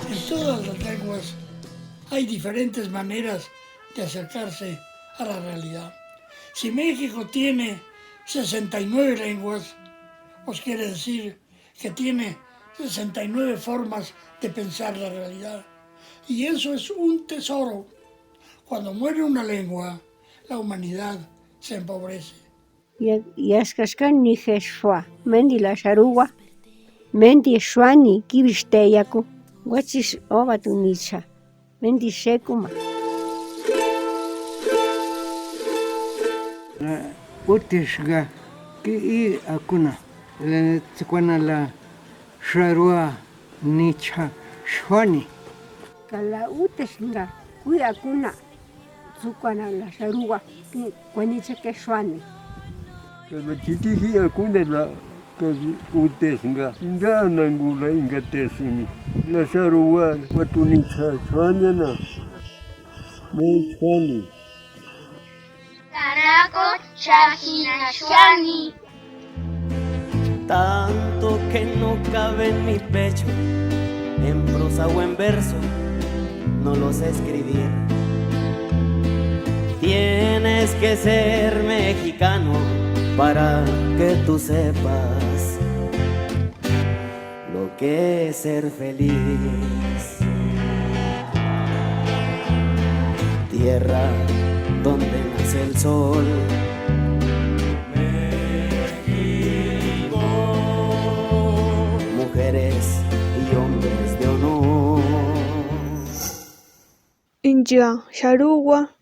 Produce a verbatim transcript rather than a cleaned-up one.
En todas las lenguas hay diferentes maneras de acercarse a la realidad. Si México tiene sesenta y nueve lenguas, pues quiere decir que tiene sesenta y nueve formas de pensar la realidad. Y eso es un tesoro. Cuando muere una lengua, la humanidad se empobrece. Ya, yaxkaxkanixi Xwa, menti la Xaruwa, menti Xwani, kibixteyaku, watix oba tunicha, menti Xekuma. La Utexnga, ki i akuna, la Tsukwana la Xaruwa, nicha Xwani. Ka la Utexnga, ki i akuna, Tsukwana la Xaruwa, ki, kua nicha ke Xwani. Ka la Chitiji akuna la, ka Utexnga, inga anangu la inga tesini, la Xaruwa, kua tunicha Xwani ana, me Xwani. Kanako chajina Xwani. Tanto que no cabe en mi pecho, en prosa o en verso, no lo sé escribir. Tienes que ser mexicano para que tú sepas lo que es ser feliz. Tierra donde nace el sol. México. Mujeres y hombres de honor. Inya Xaruwa,